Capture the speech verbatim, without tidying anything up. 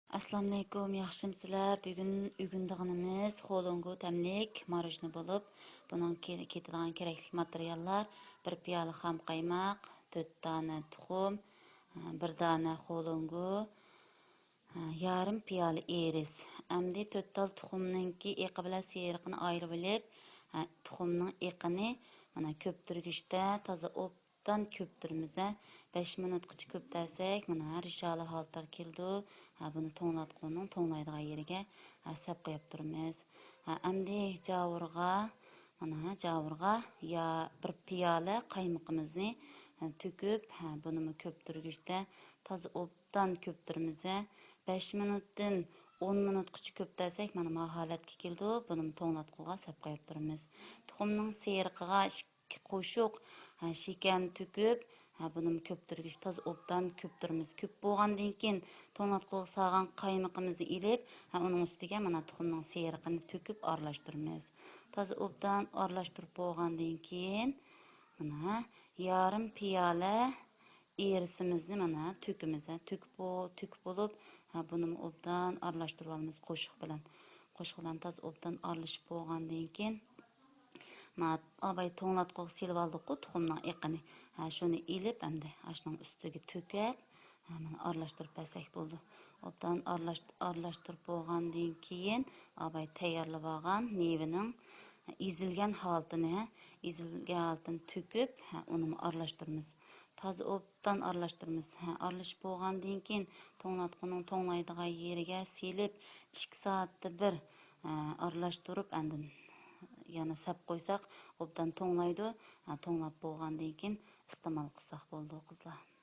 ئەسسالامۇئەلەيكۇم، ياخشىمۇسىلەر؟ بۈگۈن ئۆگىنىدىغىنىمىز خولۇڭگۇ تەملىك ماروژنا بولۇپ، بۇنىڭ كېتىدىغان كېرەكلىك ماتېرىياللار: بىر پىيالە خام قايماق، تۆت دانە تۇخۇم، بىر دانە خولۇڭگۇ، يارىم پىيالە ئىرىس. ئەمدى تۆت تال تۇخۇمنىڭكى ئېقى بىلەن سېرىقىنى ئايرىۋېلىپ، تۇخۇمنىڭ ئېقىنى مانا كۆپتۈرگۈچتە تازا ئوبدان كۆپتۈرىمىز. بەش مىنۇتقىچە كۆپتەرسەك، مانا رىشالە ھالىتىگە كېلىدۇ. بۇنى توڭلاتقۇنىڭ توڭلايدىغان يېرىگە سەپ قويۇپ تۇرىمىز. ئەمدى جاۋۇرغا، مانا جاۋۇرغا يا بىر پىيالە قايمىقىمىزنى تۆكۈپ، بۇنىمۇ كۆپتۈرگۈچتە تازا ئوبدان كۆپتۈرىمىز. بەش مىنۇتتىن ئون مىنۇتقىچە كۆپتەرسەك، مانا ما ھالەتكە كېلىدۇ. بۇنىمۇ توڭلاتقۇغا سەپ قويۇپ تۇرىمىز. تۇخۇمنىڭ سېرىقىغا ئىككى قوشۇق شېكەرنى تۆكۈپ، بۇنىمۇ كۆپتۈرگۈچ تازا ئوبدان كۆپتۈرىمىز. كۆپ بولغاندىن كېيىن، توڭلاتقۇغا سالغان قايمىقىمىزنى ئېلىپ، ئۇنىڭ ئۈستىگە مانا تۇخۇمنىڭ سېرىقىنى تۆكۈپ ئارىلاشتۇرىمىز. تازا ئوبدان ئارىلاشتۇرۇپ بولغاندىن كېيىن، مانا يارىم پىيالە ئىرىسىمىزنى مانا تۆكىمىز. تۆكۈپ بو-، تۆكۈپ بولۇپ، بۇنىمۇ ئوبدان ئارىلاشتۇرۇپ ئالىمىز قوشۇق بىلەن. قوشۇق بىلەن تازا ئوبدان ئارىلىشىپ بولغاندىن كېيىن، ما ئاباي توڭلاتقۇغا سېلىپ ئالدۇققۇ تۇخۇمنىڭ ئېقىنى. شۇنى ئېلىپ، ئەمدى ئاشۇنىڭ ئۈستىگە تۆكۈپ، مانا ئارىلاشتۇرۇپ بەرسەك بولىدۇ. ئوبدان ئارىلاش-، ئارىلاشتۇرۇپ بولغاندىن كېيىن، ئاباي تەييارلىۋالغان مېۋىنىڭ ئېزىلگەن ھالىتىنى، ئېزىلگەن ھالىتىنى تۆكۈپ، ئۇنىمۇ ئارىلاشتۇرىمىز. تازا ئوبدان ئارىلاشتۇرىمىز. ھە، ئارىلىشىپ بولغاندىن كېيىن، توڭلاتقۇنىڭ توڭلايدىغان يېرىگە سېلىپ، ئىككى سائەتتە بىر، ھە، ئارىلاشتۇرۇپ، ئاندىن يەنە سەپ قويساق، ئوبدان توڭلايدۇ. ھە، توڭلاپ بولغاندىن كېيىن ئىستېمال قىلساق بولىدۇ، قىزلار.